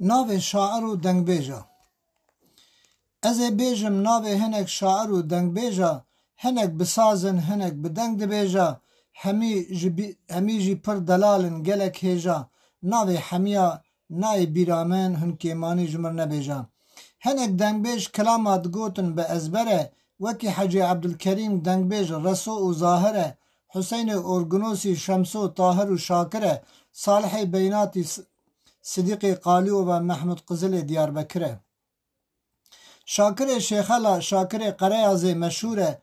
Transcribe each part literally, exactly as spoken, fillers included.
Navê şair û dengbêja. Ez ê bêjim navê hinek şair û dengbêja, hinek bi saz in, hinek bi deng dibêja, hemî ji bî-, hemî jî pir delal in, gelek hêja. Navê hemiya nayê bîra min, hûn kêmanî ji mir nebêja. Hinek dengbêj kilama digotin bi ezber e, wekî Hecî Ebdulkerîm dengbêj Reso û Zahir e, Huseynê Orgunosî, Şemso, Tahir û Şakir e, Salihê Beynatî, S-, Sidîqê Qaliyova, Mehmûd Qizilê Diyarbekir e. Şakirê Şêxela, Şakirê Qereyazê meşhûr e.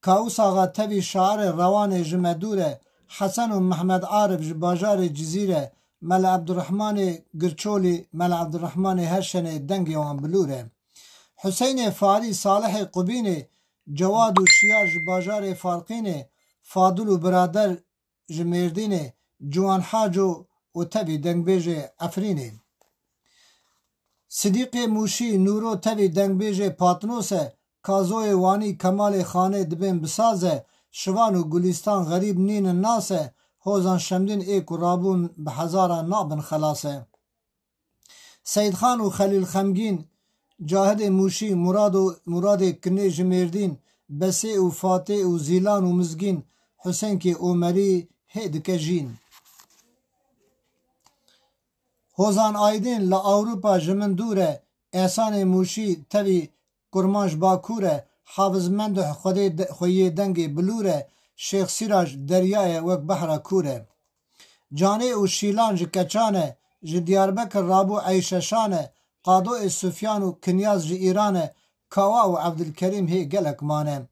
Kawus Axa tevî şairê rewanê ji me dûr e. Hesen û Mehmed Arif ji bajarê Cizîr e. Mele Ebdurrehmanê Girçolî, Mele Ebdurrehmanê Herşenê dengê wan bilûr e. Huseynê Farî, Salihê Qubînê, Cewad û Şiyar ji bajarê Farqînê, Fadil û Birader ji Mêrdînê, Ciwan Haco û tevî dengbêjê Efrînê. Sidîqê Mûşî, Nûro tevî dengbêjê Patnos e, Kazoyê Wanî, Kemalê Xanê dibên bi saz e, Şivan û Gulîstan Xerîb nînin nas e, Hozan Şemdîn ê ku rabûn bi hezaran nabin xelas e. Seyîdxan û Xelîl Xemgîn, Cahidê Mûşî, Murado, Muradê Kinê ji Mêrdîn, Besê û Fatê û Zîlan û Mizgîn, Husenkê Omerî hê dike jîn. Hozan Aydin, li Ewropa ji min dûr e, Ehsanê Mûşî tevî Kurmanc Bakur e, Hafiz Menduh xwedê de-, xweyê dengê bilûr e, Şêx Sîrac derya ye wek behra kûr e. Canê û Şîlan ji Keçan e, ji Diyarbekir rabû Eyşeşan e, Qadoê Sufyan û Kinyaz ji Îran e, Kawa û Evdilkerîm hê gelek mane.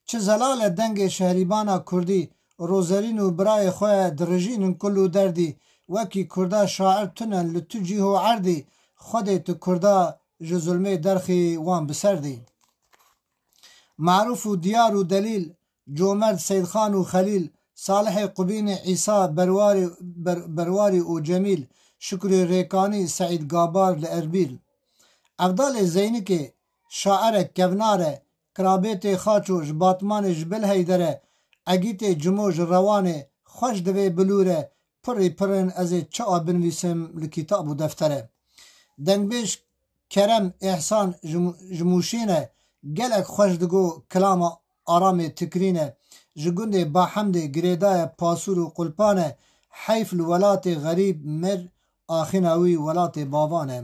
Çi zelal e dengê şehrîbana kurdî, Rozerîn û birayê xwe dirijînin kul û derdî, wekî kurda şair tune li tu cîh û erdî, Xwedê tu kurda ji zulmê derxî wan bi ser dî. Marûf û Diyar û Delîl, Comerd, Seydxan û Xelîl, Salihê Qubînê, Îsa Berwarî, Ber-, Berwarî û Cemîl, Şukrê Rêkanî, Seîd Gabar li Erbîl. Evdalê Zeynikê, şair e, kevnar e, Kirabêtê Xaço ji Batmanê, ji Bilheyder e, Egîtê Cimo ji Rewanê, xweş divê bilûr e, pirî pir in, ez ê çawa binivîsim li kitab û defter e. Dengbêj Kerem Ehsan ji, ji Mûşîn e, gelek xweş digo, kilama Aramê Tikrîn e, ji gundê Bahemdê girêdaye Pasûr û Qulpan e, heyf li welatê xerîb mir, axîna wî welatê bavan e.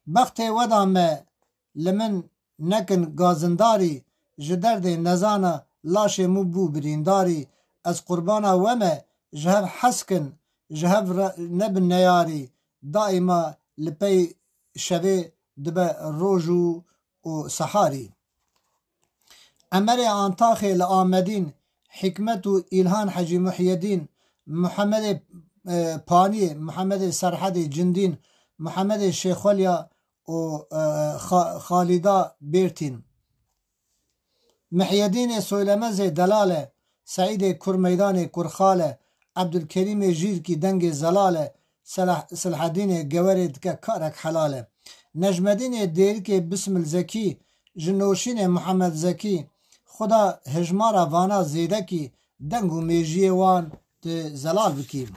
Bextê we da me, li min nekin gazindarî, ji derdê nezana laşê min bû birîndarî, ez qurbana we me, ji hev hez kin, ji hev re-, nebin neyarî, daîma li pey şevê dibe roj û, û seharî. Emerê Antaxê li Amedîn, Hikmet û Îlhan Hecî Muhyedîn, Muhemedê, e, Paniyê, Muhemedê Serhedê Cindîn, Muhemedê Şêxwelya û, e, Xa-, Xalîda Bêrtîn. Mihyedînê Soylemezê delal e, Seîdê Kurmeydanê kurxal e, Ebdulkerîmê Jîrkî dengê zelal e, Selah-, Silhedînê Gewerê dike karek helal e. Necmedînê Dêrikê Bismil Zekî, ji Noşînê Mihemed Zekî, Xuda hejmara vana zêdekî, deng û mêjiyê wan tu zelal bikî.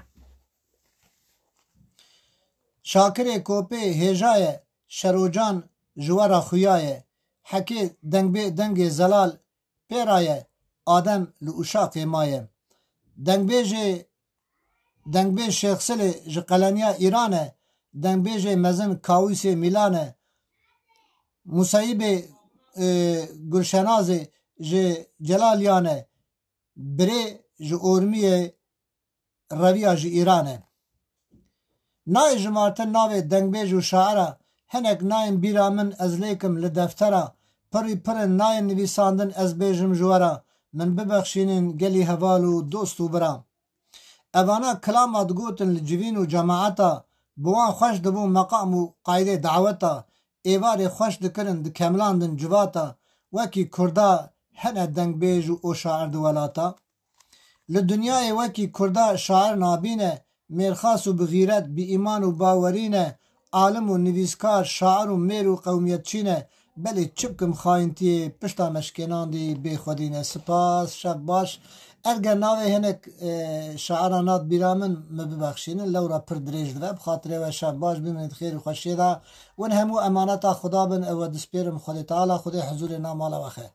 Şakirê Kopê hêja ye, Şerocan ji we re xuya ye. Hekê dengbê-, dengê zelal pê ra ye, Adem li Uşaqê maye. Dengbêjê, dengbêj Şêxsilê ji Qeleniya Îran e, dengbêjê mezin Kawîsê Mîlan e. Museyîbê, e, Gulşenazê ji Celaliyan e, birê ji Ormiyê Reviya ji Îran e. Nayê jimartin navê dengbêj û şaira, hinek nayên bîra min ez lêkim li deftera, pirî pir in nayên nivîsandin ez bêjim ji we re, min bibexşînin gelî heval û dost û bira. Evana kilama digotin li civîn û cemaeta, bi wan xweş dibû meqam û qaydê daweta, êvarê xweş dikirin, dikemlandin civata, wekî kurda hene dengbêj û şair di welata. Li dinyayê wekî kurda şair nabîne, mêrxas û bi xîret, bi îman û bawerî ne, alim û nivîskar, şair û mêr û qewmiyetçî ne, Belê, çi bikim, xayintiyê pişta me şikênandî, bê xwedî ne. Spas, şev baş. Erge navê hinek, e, şaira nat bîra min, min bibexşînin, lewra pir dirêj dibe, bi xatirê we şev baş, bimînin di xêr û xweşiyê de. Win hemû emaneta Xuda bin, ew e dispêrim Xwedê Teala, Xwedê huzûrê na mala we xe.